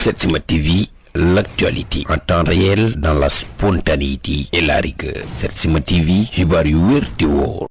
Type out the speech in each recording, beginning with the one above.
Setsima TV, l'actualité en temps réel dans la spontanéité et la rigueur. Setsima TV, xibaar yu wér te wóor.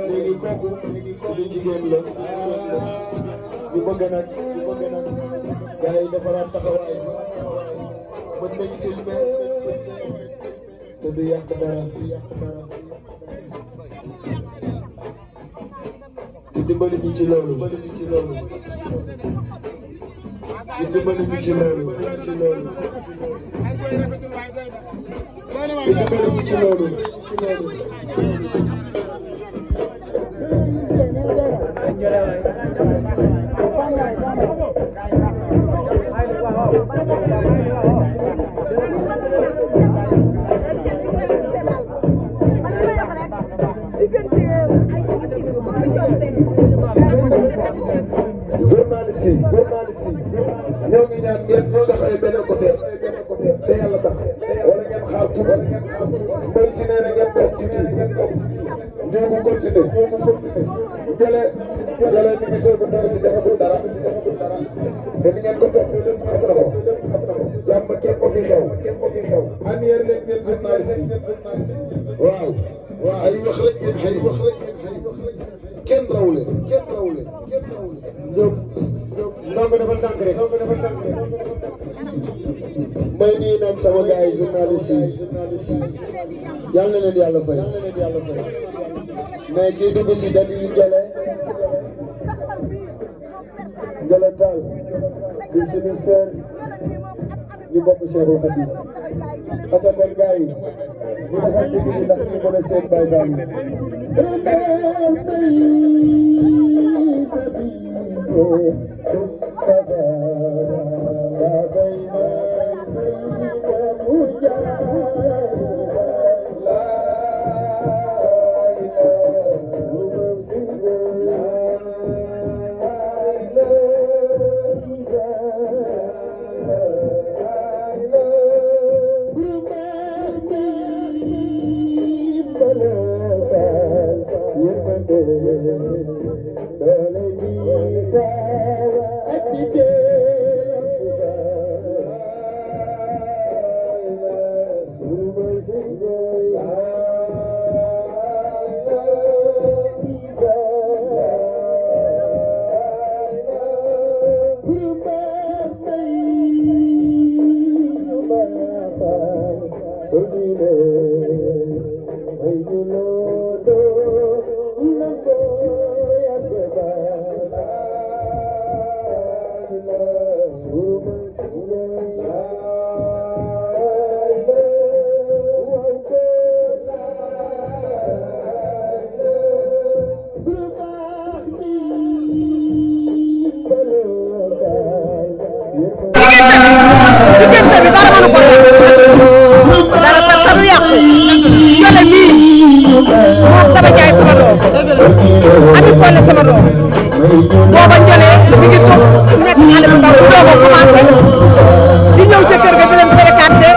léegi kooku suñu jigéen la ñu bëgg nag gars yi defaraat taxawaay mën nañ filmé te du yàq dara di dimbali ñu ci loolu di dimbali ñu ci loolu journaliste yi ñoo ngi ñaan ngeen ñoo taxawee benn côté te yàlla tax wala ngeen xaar tuuti mbay si nee na ngeen toog tuuti njóobu continué jële mi ngi soog a dara si defagul dara te ni ngeen ko toog lépp xam na ko jàmm kenn ko fi xew anière leen ngeen journaliste yi waaw ay wax rek ngeen xëy kenn raw leen ñoom dafa ndànk rek may nii nag sama gars yi journaliste yi yàlla na leen yàlla fay mais kii dugg si dañuy Njële Tall di suñu sœur ñu bokk Cheikhul Khadim ata kon gars yi ñu defal dëgg bi ndax ñu mën a seen bay bay commencé di ñëw ca kër ga di leen fréquenté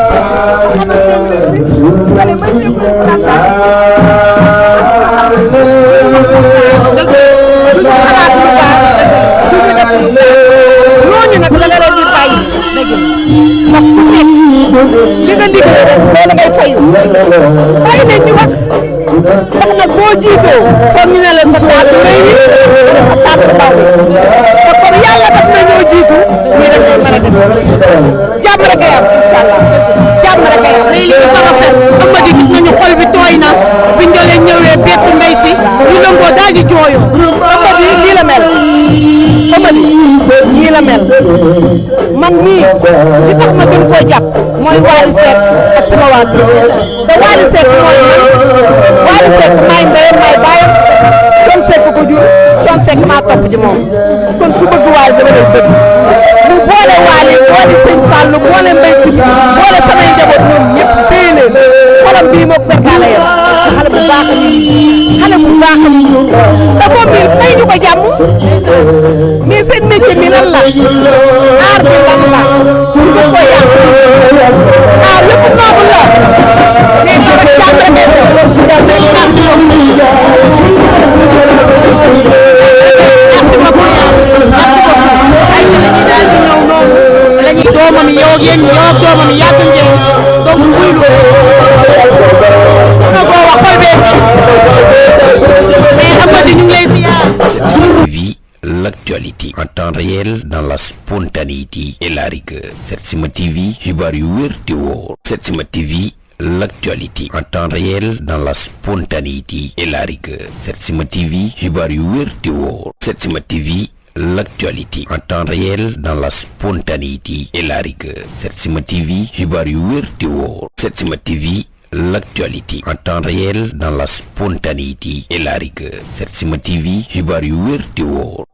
xamante ne wala may seen ko duñu xalaat lu baax duñu def lu baax ñooñu nag la nga leen di bàyyi dëgg ndax ku nekk li nga liggéey rek loolu ngay fayu bàyyi leen ñu wax ndax nag boo jiitoo foog ñu ne la sa taat rëy wi wala sa taat ndaw wi te comme yàlla daf na ñoo jiitu ñii def ñoo mën a dem jàmm rek a yam incha allah jàmm rek a yam léegi li dafa rafet Amady gis nañu xol bi tooy na biñ nga leen ñëwee bett mbay si ñu lëngoo daal di jooyoo Amady lii la mel Amady lii la mel man mii li tax ma gën koo jàpp mooy Wally Seck ak sama waa kër te Wally Seck mooy man Wally Seck maay ndeyam maay baayam Thione Seck ko jur Thione Seck maa topp ci moom kon ku bëgg Wally dama leen bëgg mu boole Wally boole Sëñ Fallou boole Mbaye Sy boole samay njaboot ñoom ñëpp téye leen xolam bii moo ko perkaale yow xale bu baax a nit xale bu baax a nit te moom mi may ñu ko jàmm mais seen métier mi lan la aar bi lan la ñu bëgg ko yàq aar yëpp noobu la mais nga rek jàmm rek merci beaucoup ay la ñuy daal ci ñëw noonu la ñuy doomam yow ak yéen yow ak doomam yàgg ngeen donc wuylu mën na koo wax xol bee mais Amady ñu ngi lay ziar. Setsima TV, l'actualité en temps réel dans la spontanéité et la rigueur. Setsima TV, xibaar yu wér te wóor. Setsima TV, l'actualité en temps réel dans la spontanéité et la rigueur. Setsima TV, xibaar yu wér te wóor. Setsima TV, l'actualité en temps réel dans la spontanéité et la rigueur. Setsima TV, xibaar yu wér te wóor. Setsima TV, l'actualité en temps réel dans la spontanéité et la rigueur. Setsima TV, xibaar yu wér te wóor.